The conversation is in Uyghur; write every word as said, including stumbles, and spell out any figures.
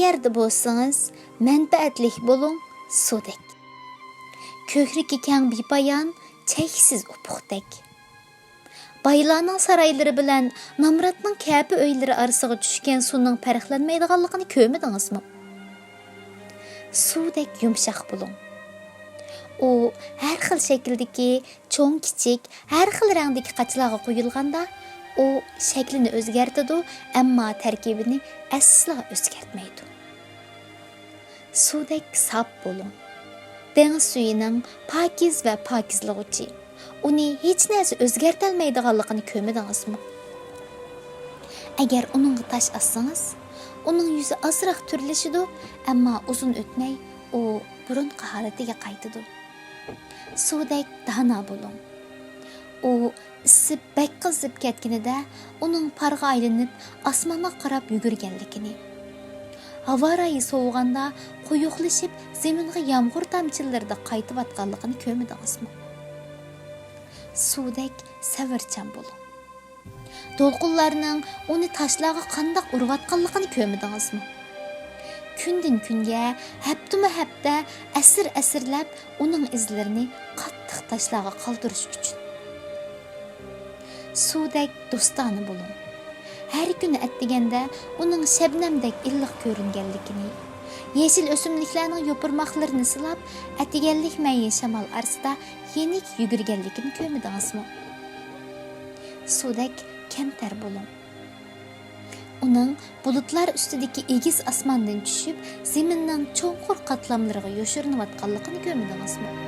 يەردە بولسىڭىز، مەنپەئەتلىك بولۇڭ، سۇدەك. كۆكرىكى كەڭ بىپايان، چەكسىز ئۇپۇقتەك. بايلارنىڭ سارايلىرى بىلەن نامراتنىڭ كەپە ئۆيلىرى ئارىسىغا چۈشكەن سۇنىڭ پەرقلەنمەيدىغانلىقىنى كۆرمىدىڭىزمۇ؟ سۇدەك يۇمشاق بولۇڭ. ئۇ ھەر خىل شەكىلدىكى چوڭ-كىچىك، ھەر خىل رەڭدىكى قاچىلارغا قويۇلغاندا، ئۇ شەكلىنى ئۆزگەرتىدۇ، ئەمما تەركىبىنى ئەسلا ئۆزگەرتمەيدۇ. سۇدەك ساپ بولۇڭ. دېڭىز سۈيىنىڭ پاكىز ۋە پاكىزلىغۇچى، ئۇنى ھېچ نەرسە ئۆزگەرتەلمەيدىغانلىقىنى كۆرمىدىڭىزمۇ؟ ئەگەر ئۇنىڭغا تاش ئاتسىڭىز، ئۇنىڭ يۈزى ئازراق تۈرلىشىدۇ، ئەمما ئۇزۇن ئۆتمەي ئۇ بۇرۇنقى ھالىتىگە قايتىدۇ. سۇدەك دانا بولۇڭ. ئۇ ئىسسىپ بەك قىزىپ كەتكىنىدە، ئۇنىڭ پارغا ئايلىنىپ ئاسمانغا قاراپ يۈگۈرگەنلىكىنى، ھاۋا رايى سوۋۇغاندا قويۇقلىشىپ زېمىنغا يامغۇر تامچىلىرىدا قايتىۋاتقانلىقىنى كۆرمىدىڭىزمۇ؟ سۇدەك سەۋرچان بولۇڭ. دولقۇنلارنىڭ ئۇنى تاشلارغا قانداق ئۇرۇۋاتقانلىقىنى كۆرمىدىڭىزمۇ؟ كۈندىن كۈنگە، ھەپتىمۇ ھەپتە، ئەسىر ئەسىرلەپ ئۇنىڭ ئىزلىرىنى قاتتىق تاشلارغا قالدۇرۇش ئۈچۈن. سۇدەك دوستانە بولۇڭ. ھەر كۈنى ئەتىگەندە ئۇنىڭ شەبنەمدەك ئىللىق كۆرۈنگەنلىكىنى، يېشىل ئۆسۈملۈكلەرنىڭ يوپۇرماقلىرىنى سىلاپ، ئەتىگەنلىك مەيىن شامال ئارىسىدا يېنىك يۈگۈرگەنلىكىنى كۆرمىدىڭىزمۇ؟ سۇدەك كەمتەر بولۇڭ. ئۇنىڭ بۇلۇتلار ئۈستىدىكى ئېگىز ئاسماندىن چۈشۈپ، زېمىننىڭ چوڭقۇر قاتلاملىرىغا يوشۇرۇنۇۋاتقانلىقىنى كۆرمىدىڭىزمۇ؟